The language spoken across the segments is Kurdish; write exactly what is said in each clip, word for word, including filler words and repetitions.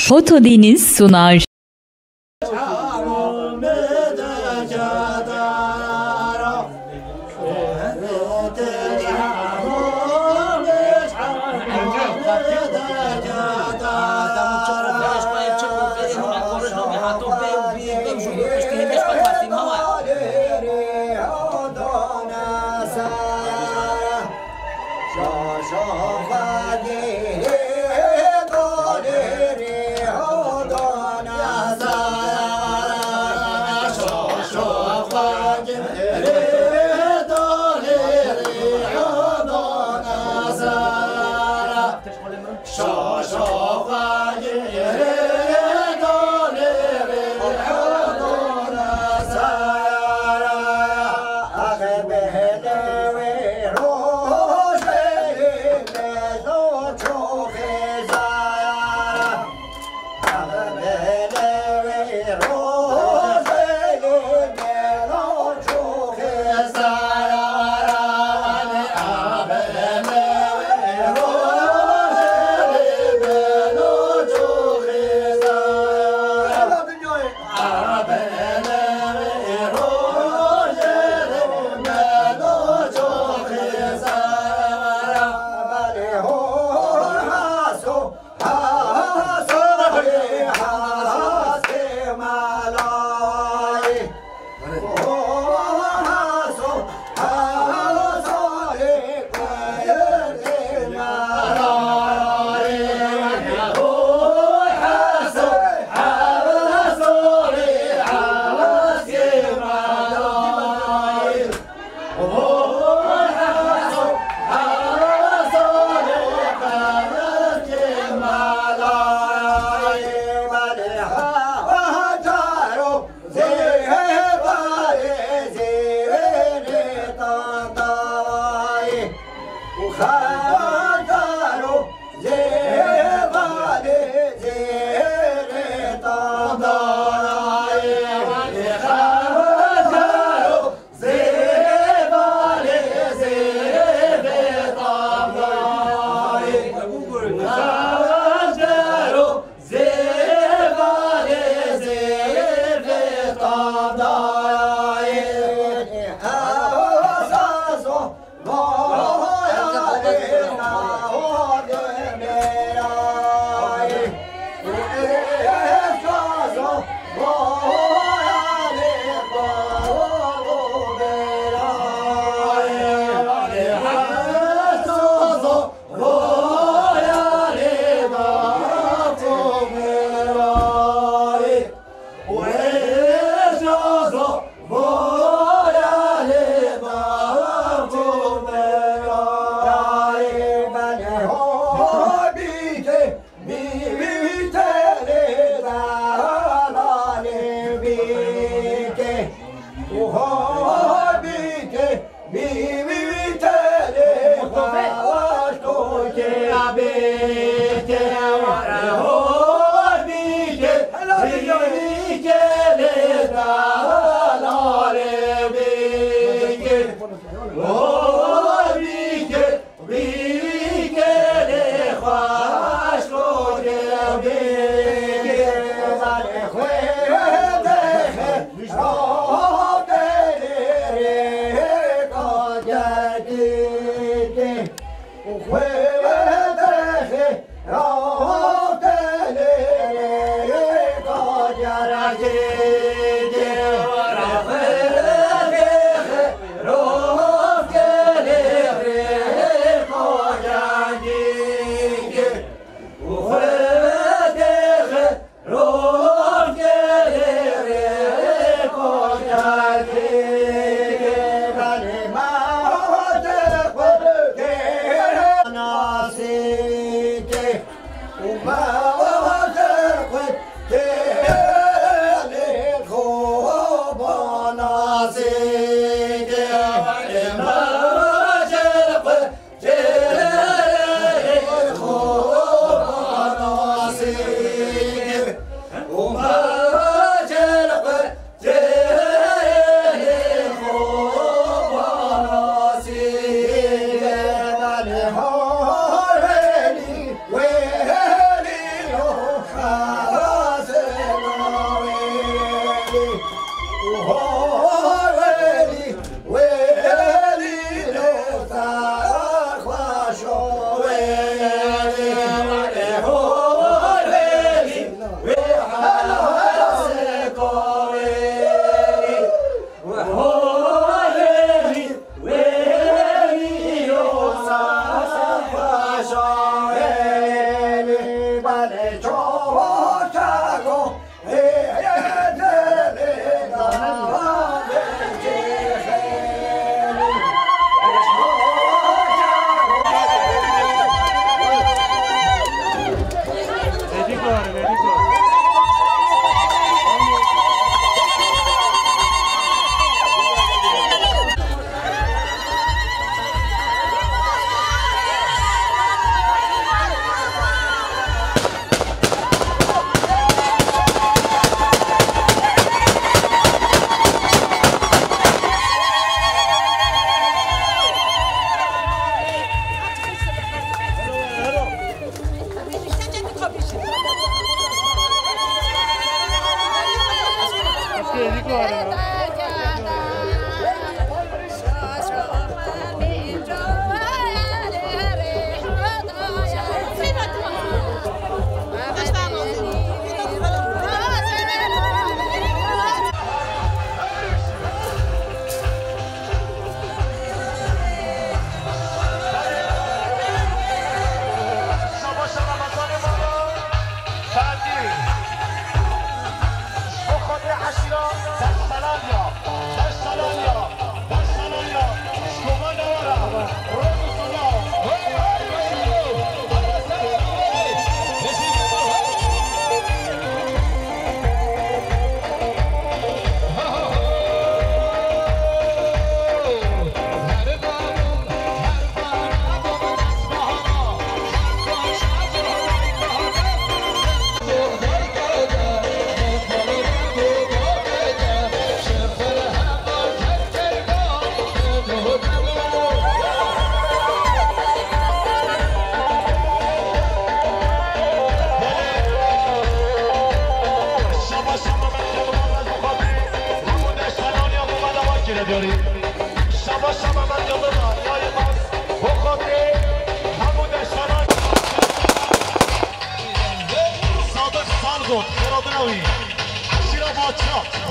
Foto Deniz sunar.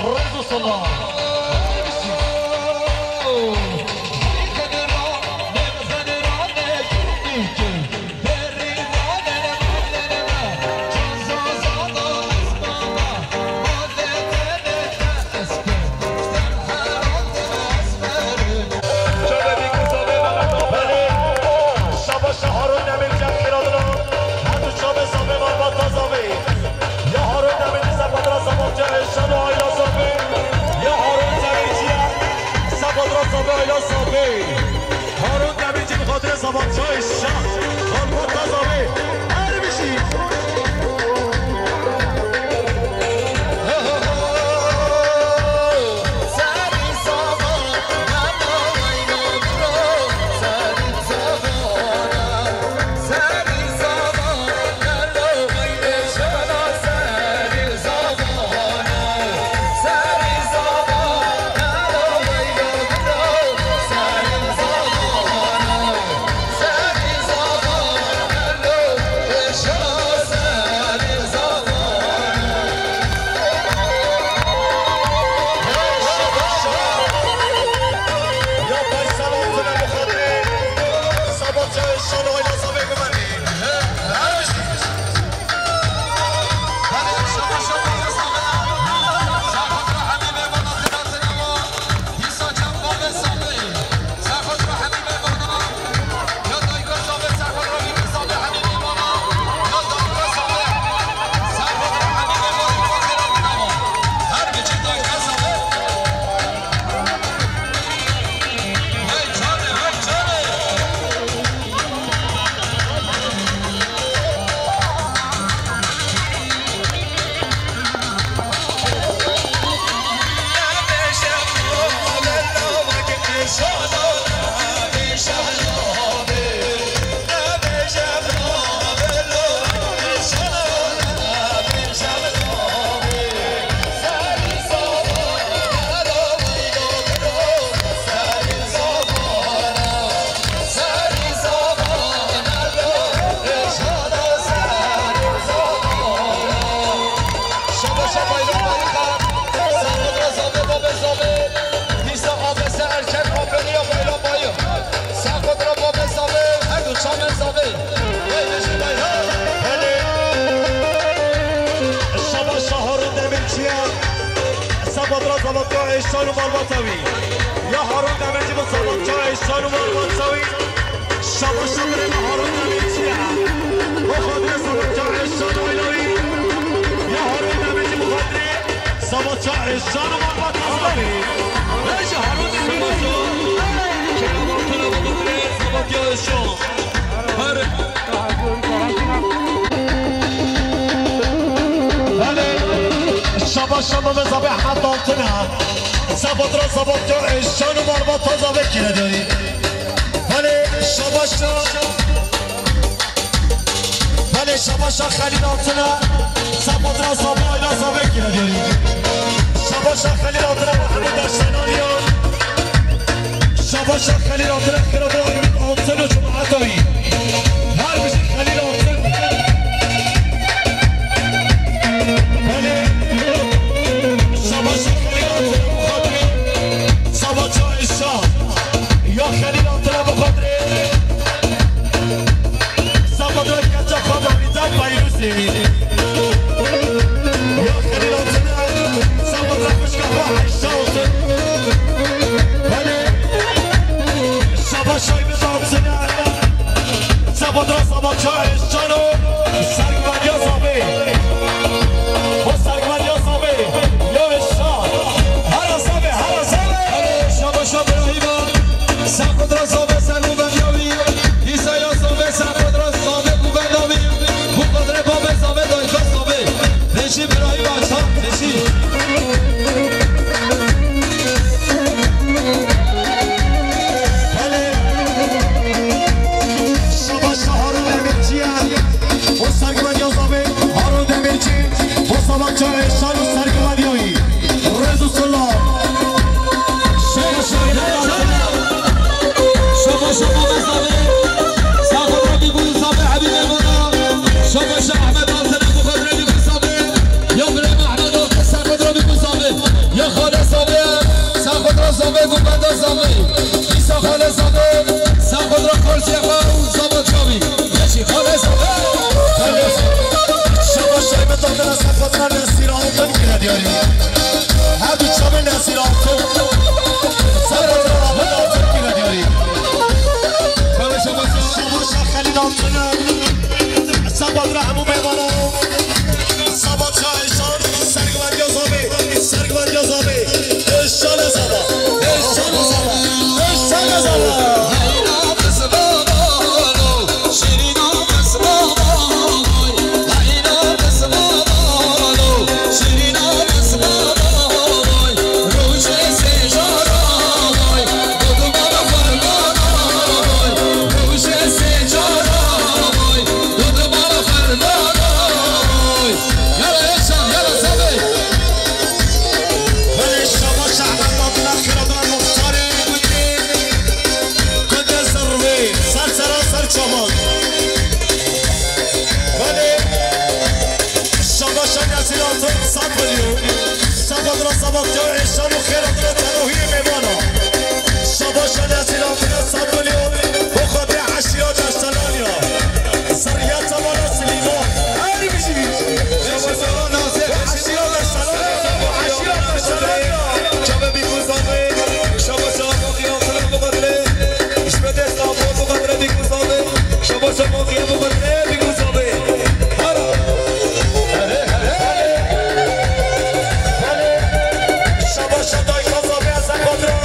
Rêz û silav. Belê, şabaş Harun Demîrcan Xêradina, her du çavê zavê malbata zavê. Ya Harun Demîrci Sepatra Sabahçe Eşan û Ayla Sabê, ya Harun Demîrci ya Sepatra Sabê Ayla Sabê. Harun Demîrci bi xatirê Sabahçe Eşan, malbata zavê. Her bijî. Şabaş Harun Demirçiye, Sabadra Zavatya Eşan û malbata wî. Ya Harun Demirci bi Zavatya Eşan û malbata wî. Şabaş birê me Harun Demirçiye. Bo xatirê Zavatya Eşan û aîla wî. Ya Harun Demirci bo xatirê Zavatya Eşan û malbata wî. Vêjî Harun Demirci. Keramatine bo xatirê Zavatya Eşan. Her Belê, şabaş şabaş me Zabê Ehmed Altına. Sabadra Zabadya Eşan û malbata zavê kire dayî. Belê, şabaş şa-, belê, şabaş şa Xelîl Altına. Sabadra Zabê Ayla zavê kire dayî. Şabaş şa Xelîl Altına, Mehmet Ersenaniyan. Şabaşa Xelîl Altın, Xelîl Altın û cemaeta wî. Her bijî Xelîl Altın. Belê. Şabaşa Xelîl Altın, bu xatirê Savaşa Eşa. Ya Xelîl Altın, bu xatirê Sabadra keça xwe Rîza Peyrûsê. Ya Xelîl Altın, Sabadra xwişka xwe Eşa Altın. Belê, Şabaş Şaybet Altın, Sabadra Savaşa Eşan û Sergveriya Zabê. O Sergveriya Zabê, ya Eşa. Hera Zabê, hera Zabê. Şabaşa Birahîma, Sabadra Zabê, Sergveriya wî. Îsaya Zabê, Sergveriya Zabê, Guvenda wî. Bu kadre babê Zabê, dayka Zabê. Reji Birahîma, çar, reji. Belê. Şabaş Harun Demirçiye. O Sergveriya Zabê Harun Demirci. O Savaşa Eşan û Sergveriya wî. Rêz û silav. Şabaş Harun Demirci. Şabaş Ahmet Zabê. Sergveriya wî bu Zabê Habîbê Mala. Şabaş Ahmet Altın bu kadre wî bu Zabê. Ya Birahîma Ahmet Altın Sergveriya wî bu Zabê. Xelîl Altınok, Seba dira hemû mêvanan. Seba Çayşan, sergivendiya Zabê, sergivendiya Zabê. Eşşane Seba, eşşane Seba, eşşane Seba. Belê şaba şehmeta bila xêra bila muxtarê gundê, gundê Zirvê, ser sera ser çaman. Belê şaba şehmeta Seba milyon. Şaba dira Seba tiya êşan û xêra dira telohiyê mêvana. Şaba şehmeta Seba milyon. Bo xatirê eşîra Deştelaniya. Zerriyeta mala Silîman. Her bijî. Eşîra Deştelaniya. Eşîra Deştelaniya. Çavê Bîkû Zabê. Şaba şaba Bîkû Zabê. Şaba şaba Bîkû Zabê. Hara. Şaba şaba Dayka Zabê, ez xwe dira.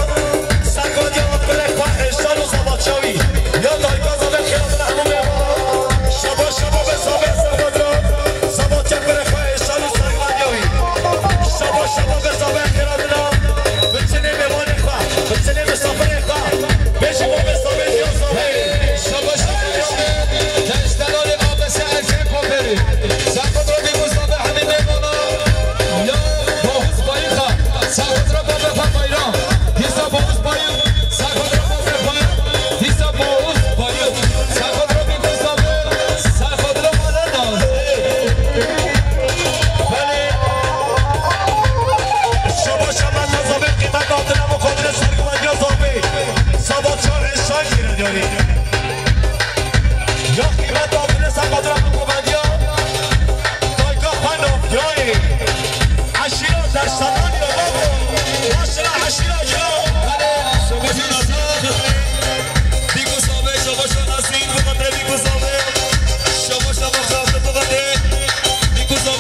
Sergodiya Akbelek xwe Eşan û Seba Çawî. Ya Dayka Zabê xêra bila hemû mêvanan. Şaba şaba be Zabê, ez xwe dira. Seba Çepere xwe Eşan û sergodiya wî. Şaba şaba be Zabê xêra bila. Bi çinê mêvanê xwe, bi çinê misafirê xwe. Bêjî bo be Zabê diya Zabê. Şaba şaba be Zabê. Deştelalê A B S Erkek Koferi. Sergodiya Bîkû Zabê hemî mêvanan. Ya Boğuz Bayıka, Saxotra Babefa Bayram, Dîsa Boğuz Bayık, Saxotra Babefa, Dîsa Boğuz Bayık, Saxotra Bîkû Zabê, Saxotra Malena. Belê. Şaba şaba Zabê qîmet hatine muxatirê sergivendiya Zabê. Seba çar eşan kire diyarî. Ya qîmet hatine sergivendiya. Dayka xwe navdiyayê. Eşîra Deştelan